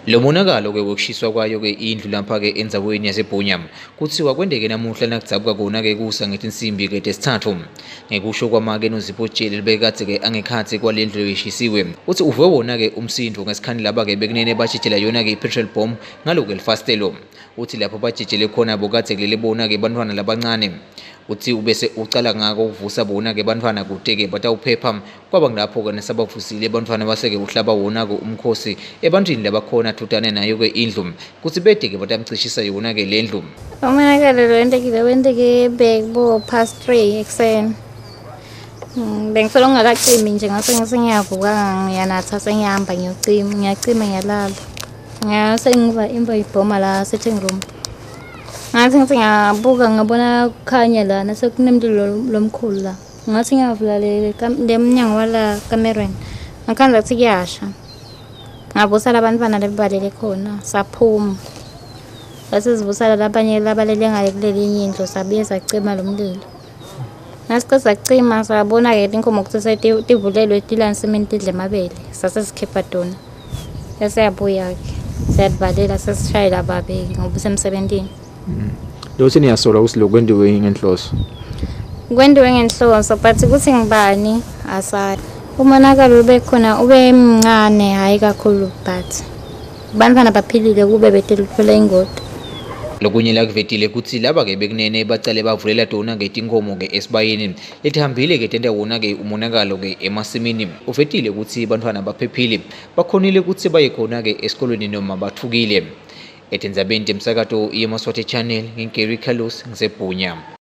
Lo monakalo-ke wekushiswa kwayo-ke indlu lapha-ke endzaweni yaseBhunya kutsiwa kwenteke namuhla nakudzabuka kona-ke kusa ngetinsimbi-ke tesithathu. Ngekusho kwamake Nozipho Jele lobekadze-ke angekhatsi kwalendlu leyishisiwe, utsi uve wona-ke umsindvo ngesikhani laba-ke bekunene bajijela yona-ke i-petrol bomb ngalo-ke lifasitelo. Uthi lapho bajijele khona bokadze kulele bona-ke bantfwana labancane. Uthi ubese ucala ngako ukuvusa bona-ke bantfwana kute-ke batawuphepha. Kwaba ngilapho-ke nesabavusile bantfwana base-ke uhlaba wona-ke umkhosi ebantwini labakhona dvutane nayo-ke indlu kutsi bete-ke batamcishisa yona-ke lendlu. Umonakalo lo wentekile wenteke bekubo past 3 ekuseni. Bengisolo ngingakacimi nje ngase ngiyavuka ngiyanatha sengiyahamba ngiyocima ngiyacima ngiyalala. Ngase ngiva imvo ibhoma la sitting room. Ngathi ngithi ngiyabuka ngabona kukhanya lana sekunemlilo lomkhulu la. Ngathi ngiyavula le le mnyango wala kamerweni. Ngakhandza ukuthi kuyasha. Ngavusa labantwana lebebalele khona saphuma. Sase sivusa labanye labalele ngale kulelinye indlu sabuye sacima lo mlilo. Nasiqeda sakucima sabona-ke tinkomo ukuthi setivulelwe tila ensimini tidle emabele. Sase sikhipha tona. Sesiyabuya-ke siyalivalela sesishayela babe-ke ngoba usemsebentini. Lokuthi niyasola ukuthi lokhu kwentiwe ngenhloso. Kwentiwe ngenhloso but ukuthi ngibani asazi. Umonakalo ube khona ube mncane hhayi kakhulu but bantfwana baphilile kube betilutfola ingoti. Lokunye lakuvetile kutsi laba-ke bekunene bacale bavulela tona-ke tinkhomo-ke esibayeni letihambile-ke tenta wona-ke umonakalo-ke emasimini. Uvetile kutsi bantfwana baphephile bakhonile kutsi baye khona-ke esikolweni noma batfukile. Etindzabeni temsakato yeMaswati Channel, ngingu-Gary Carlos ngiseBhunya.